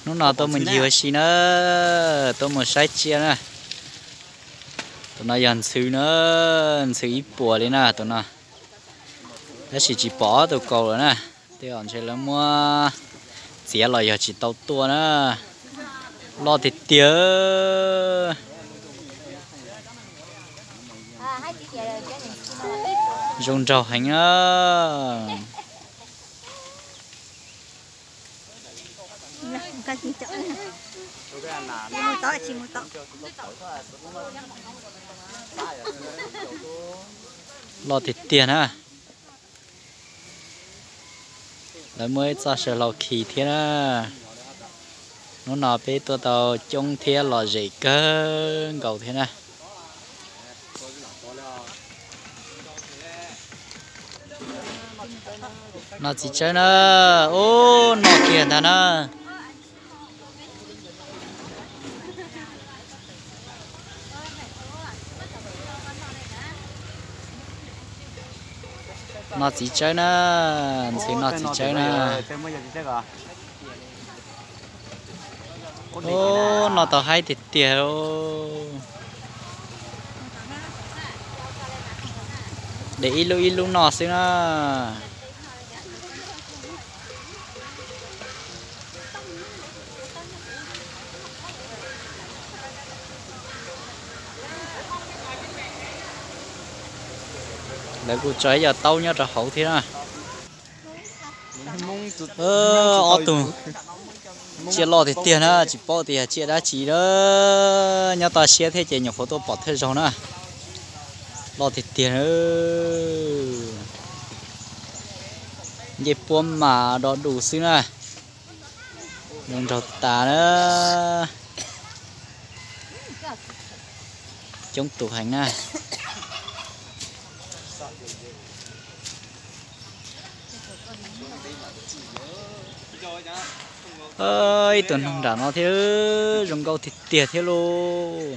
Hnub no tuaj mus ncig ua si na, tuaj mus saib tsiaj na. Tus no yog ntxhw na, ntxhw ib puas li na tus no. Tab sis tsis pom tus kaus lawm na. Tej zaum ntshe lawv muab txiav los yog tsis tau tua na. Loj tiag tiag. Zoo nraug heev na. Loj tiag tiag na. Lawv muaj ib txoj saw hlau khi thiab na. Hnub no peb tuaj tau coob thiab lom zem kawg nkaus thiab na. No txiv tsawb na, ub no kiag ntag na. No txiv tsawb na, ntxhw no txiv tsawb na. Ub, no tau haib tiag tiag. De ib lub ib lub noj xwb na. Lawv kuj tso ib co taub nyob rau hauv thiab na. Ob tug tsiaj loj tiag tiag na, tsis paub tias yog tsiaj dab tsi na. Nyob toj siab thiab ces nyuam qhuav tuaj pom thawj zaug na. Loj tiag tiag na. Ncej puab mas do dus xwb na. Zoo nraug tas na. Coob tus heev na. Ib tug noog nram no thiab, zoo nkauj tiag tiag thiab lauj.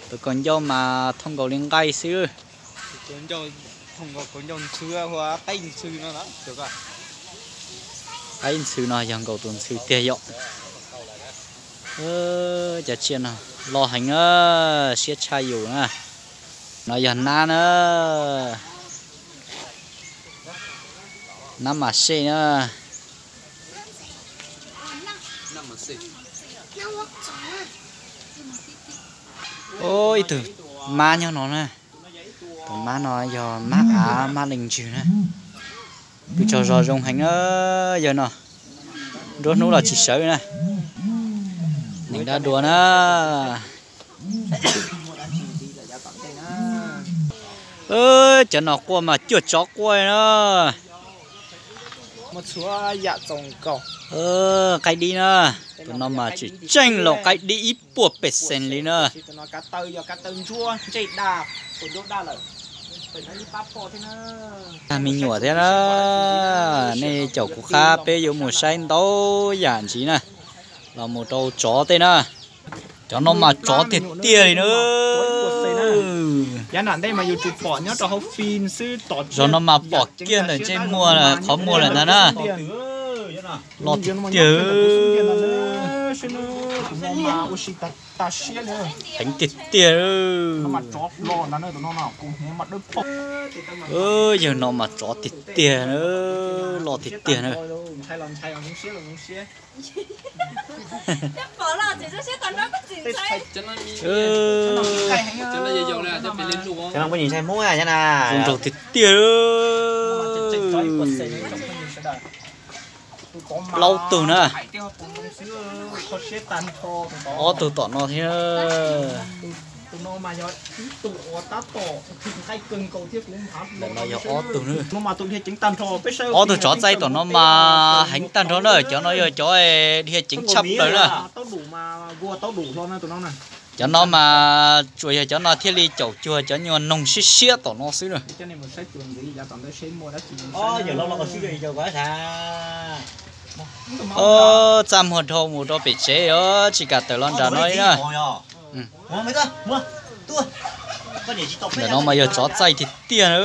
Tus kaus ncauj mas thooj nkaus li nqaij xwb. Qaib ntxhw no yog nkaus tus ntxhw tiag yom. Cov tsiaj no loj heev na, siab tshaj yus na. No yog nab na, nab mas sej na. Ub, ib tug mab nyob no na. Tus mab no yog mab av mab leej ntsws na. Pw tsaug zog zoo heev na, yawg no. Nruab hnub los tsis sawv na. Neeg dab dua na. Cov no quaj mas cuag tsov quaj na. Qaib dib na. Tus no mas tseem tseem los qaib dib ib puas pes xees li na. Tag me nyuam thiab na. Nej caum kuv qab peb yuav mus saib ntau yam ntxiv na. Los mus rau tsov tej na. Cov no mas tsov tiag tiag li na. Zov no mas pom kiag ntawm ntsej muag qhov muag lawm ntag na. Loj tiag tiag. Heev tiag tiag. Yawg no mas tsov tiag tiag na, loj tiag tiag na. Zoo nraug tiag tiag. Plaub tug na. Ob tug tom no thiab. Ntawm no yog ob tug na. Ob tug tsov txaij tom no mas heev tag nrho na, cov no yog cov dhia ceev tshaj plaws na. Cov no mas tsuas yog cov no thiaj li caum cuag cov nyuag noog siab siab tom no xwb na. Txaj muag dhau mus rau pem tsev os, tsis kam tawm los nram no li na. Ntawm no mas yog tsov txaij tiag tiag na.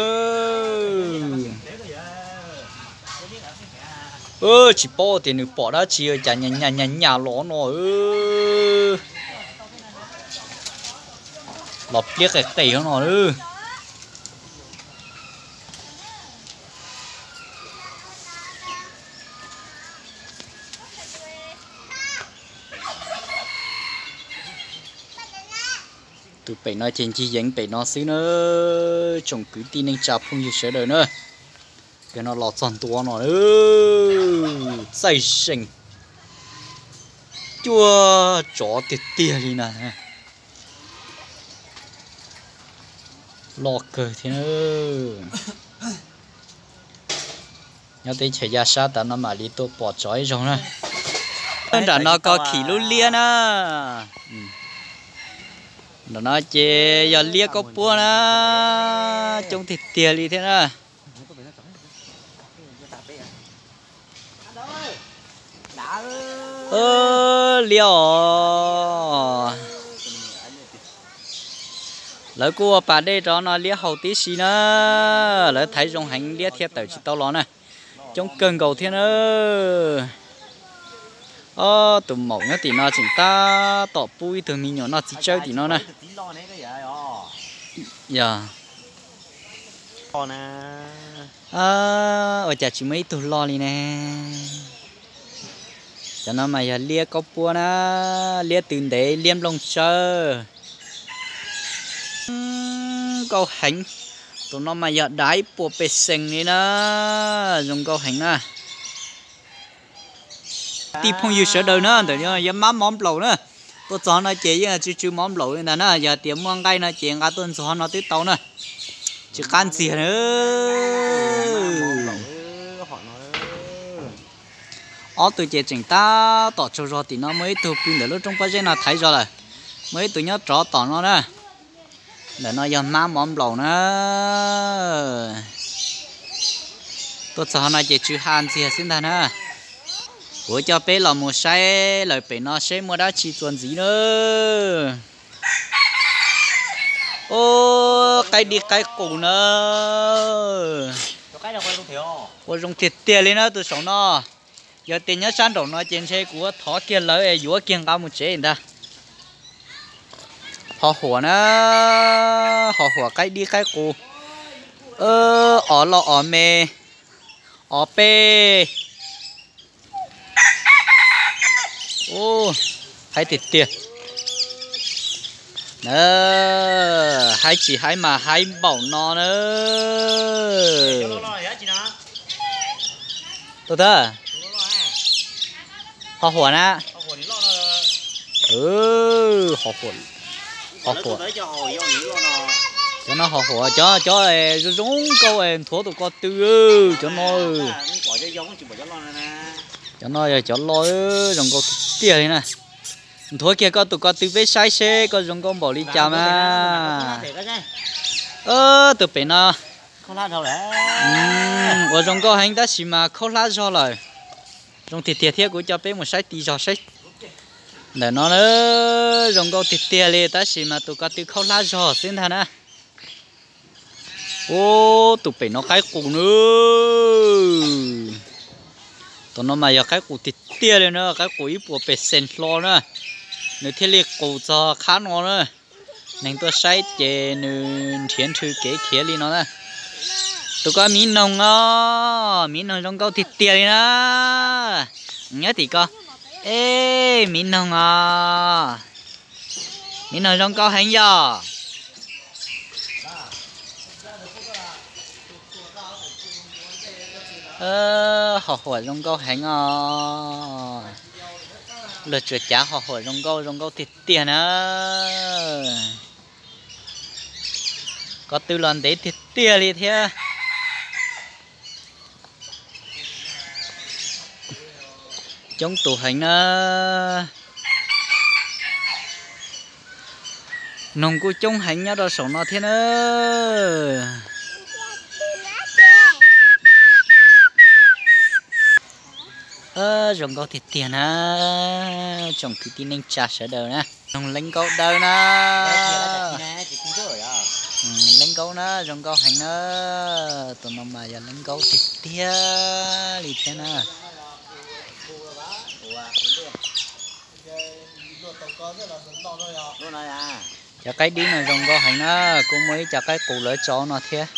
Tsis paub tias nws pom dab tsi cas nyas nyas nyas los no. Los pliab qis qis no. Tus pem no ces ncig yeev pem no xwb na, tsoom kwv tij neej tsa phooj ywg sawv daws na. Yog no los txog ntua no, txaij zeem cuaj tsov tiag tiag li na. Loj kawg thiab. Nyob teb chaws Yaj Sab tas no mam li tuaj pom tsov ib zaug na. Nram no koj khim lub liab na. Nram no ces yog liab kaub puab na, coob tiag tiag li thiab na. Liab os. Lawv kuj ua pas dej rau no liab haus tib si na. Lawv thaiv zoo heev liab thiaj tawm tsis tau los na. Coob kawg nkaus thiab na. Ob tus maum nyob tim no tseem tab tom pub ib tug me nyuam noj txiv tsawb tim no na. Yog ua cas tsis muaj ib tug loj li ne? Cov no mas yog liab kaub puab na, liab tw ntev liab nplooj tsawb. Nkauj heev. Tus no mas yog dav ib puas pes xees li na, zoo nkauj heev na. Tij phooj ywg sawv daws na, ntawm no yog mab mov nplaum na. Tuaj txog no ces yeej tsw tsw mov nplaum li ntag na, yog tias muaj nqaij no ces nqa tuaj ntxuag no twb tau na. Tsis qab ntxiag na. Ob tug ces tseem tab tom tsaug zog tim no, muaj ib tug pw ntawm lub roob pob zeb no thaiv zog lawm. Muaj ib tug nyob rov tom no na. Ntawm no yog mab mov nplaum na. Tuaj txog no ces tsw ha ntxiag xwb ntag na. Kuv coj peb los mus saib lawm pem no seb muaj dab tsi txuas ntxiv na. Ub, qaib dib qaib qus na. Ua zoo tiag tiag li na tus saum no. Yog tias nyob sab nraum no ces ntshe kuv thov kiag lawv es yuav kiag nqa mus tsev ntag. Ho huam na, ho huam qaib dib qaib qus. Os loj os me, os peb. Haib tiag tiag. Haib tsis haib mas haib npaum no na. Tuaj tag. Ho huam na. Ho huam. Cov no ho huam, cov, cov zoo zoo nkauj nthuav tus ko tw, cov no. Cov no yog cov loj, zoo nkauj tiag tiag li na. Nthuav kiag koj tus ko tw peb saib seb koj zoo nkauj npaum li cas mas. Tus pem no ua zoo nkauj heev tab sis mas khaub hlab zog lawm. Zoo tiag tiag thiab, kuv coj peb mus saib ti zog saib. Ntawm no zoo nkauj tiag tiag li tab sis mas tus ko tw khaub hlab zog xwb ntag na. Ub, tus pem no qaib qus na. Tus no mas yog qaib qus tiag tiag li na, qaib qus ib puas pes xees hlo na. Nws thiaj li qus txog qhab no na. Neeg tuaj saib ces nws nrhiav nrhw kev khiav li no na. Tus ko miv noog os, miv noog zoo nkauj tiag tiag li na. Nyob tim ko. Ej, miv noog os. Miv noog zoo nkauj heev yog. Ho huam zoo nkauj heev os. Luag tsuas cav ho huam zoo nkauj, zoo nkauj tiag tiag na. Ko tw los ntev tiag tiag li thiab. Coob tus heev na. Noog kuj coob heev nyob rau saum no thiab na. Zoo nkauj tiag tiag na, tsoom kwv tij neej tsa sawv daws na. Noog leej nkaub dawb na. Leej nkaub na, zoo nkauj heev na. Tus no mas yog leej nkaub tiag tiag li thiab na. Cov qaib dib no zoo nkauj heev na, kuj muaj ib co qaib qus lawv tso no thiab.